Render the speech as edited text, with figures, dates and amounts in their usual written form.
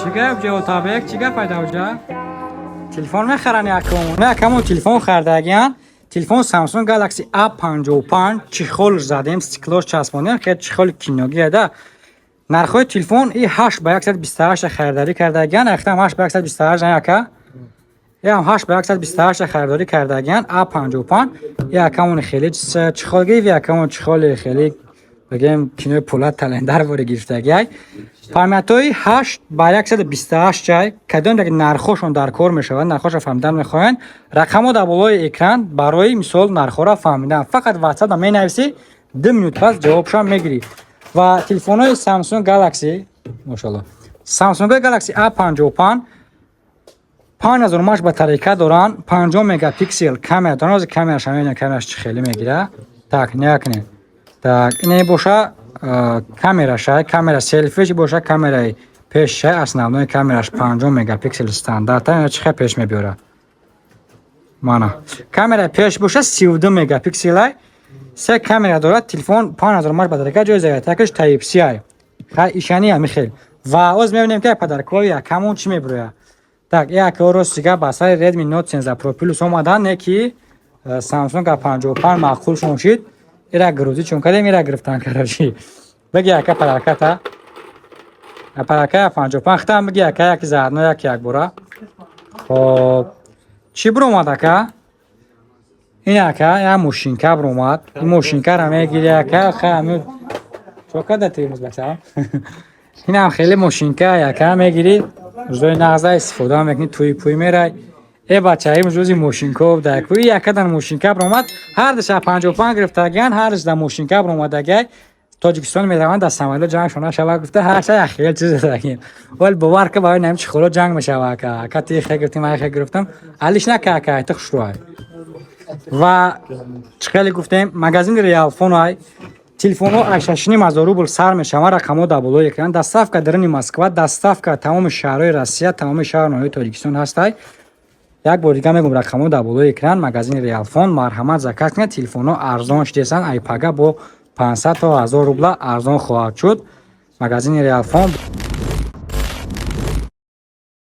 Чӣ гап, ҷавотабек, чӣ гап пайдауҷа? Телефон мехаран якум. Не, якамон телефон хардагиян. Телефон Samsung Galaxy A55, чехол задем, стеклош часпондем, хеле чехоли киногия да. Нархҳои телефон и 8 ба 128 харидорӣ кардагиян, ахтам 8 ба 128 яка. Ям 8 ба 128 харидорӣ кардагиян A55. Якамон хеле чехол гирифт, якамон чехоли хеле, бигем, кинои Пулат Талендар воре гирифтагиай. Памятҳои 8 ба 128 чай, кадом як нархҳошон дар кор мешавад, нархҳошро фаҳмидан мехоҳанд, рақамҳо дар болои экран. Барои мисол нархҳоро фаҳмидан фақат WhatsApp менависӣ, 2 минут пас ҷавобшам мегирӣ. Ва телефонҳои Samsung Galaxy, мошалло, Samsung Galaxy A55 5000 маш батарейка доранд, 50 мегапиксел камера доранд. Ҳозир камераша мебинем, камераш чӣ хеле мегира. Так, накунед. Так, ине боша камераша, камера селфиш боша, камераи пешша, основной камераш 50 мегапиксел стандарт, ина чӣ хел пеш мебиёра. Мана. Камераи пеш боша 32 мегапикселай. Се камера дорад телефон, 5000 маш батарейка, ҷои зарядкаш Type C ай. Хай, ишани ҳами хел. Ва оз мебинем, ки подаркҳои якамон чӣ мебирояд. Так, як рости гап, ба сари Redmi Note 13 Pro Plus омадан, не ки Samsung A55 маъқулшон шид. Ира грузить чун кардем, ира гирифтан, короче. Беги, яка, подарката. Подарка 55 хитам беги, яка, яки заодно, як як бора. Хоб. Чӣ биромад, ака? Ин, ака, як мошинка биромад. Ин мошинкаро мегири, ака, хай ами чо када тирмуз бача? Инам хеле мошинка, яка, мегирӣ, рӯзои нағза истифода мекунӣ, тӯи пӯй мерай. Э бача, имрӯз рӯзи мошинко дар кӯи якадан мошинка биромад, ҳар душа 55 гирифтагиян, ҳар душ дар мошинка биромадагиай. Тоҷикистон мераванд, дар самолёт ҷанг шона шава гуфта, ҳарча як хел чиз дадагим. Вале бовар ка, барои нами чихоло ҷанг мешава, ака. Ака, ти хе гирифтим, ай хе гирифтам. Алиш нака, ака, ти хушрӯай. Ва чӣ хеле гуфтем, магазини Реалфон ай, телефонҳо аз 6,5 ҳазор рубл сар мешаванд, рақамҳо дар болои экран. Доставка даруни Москва, доставка тамоми шаҳрҳои Россия, тамоми шаҳру ноҳияи Тоҷикистон ҳастай. Як бор дига мегӯм, рақамҳо дар болои экран, магазини Реалфон, марҳамат, заказ кунед, телефонҳо арзон шудесанд, айпага бо 500 то 1000 рубла арзон хоҳад шуд. Магазини Реалфон.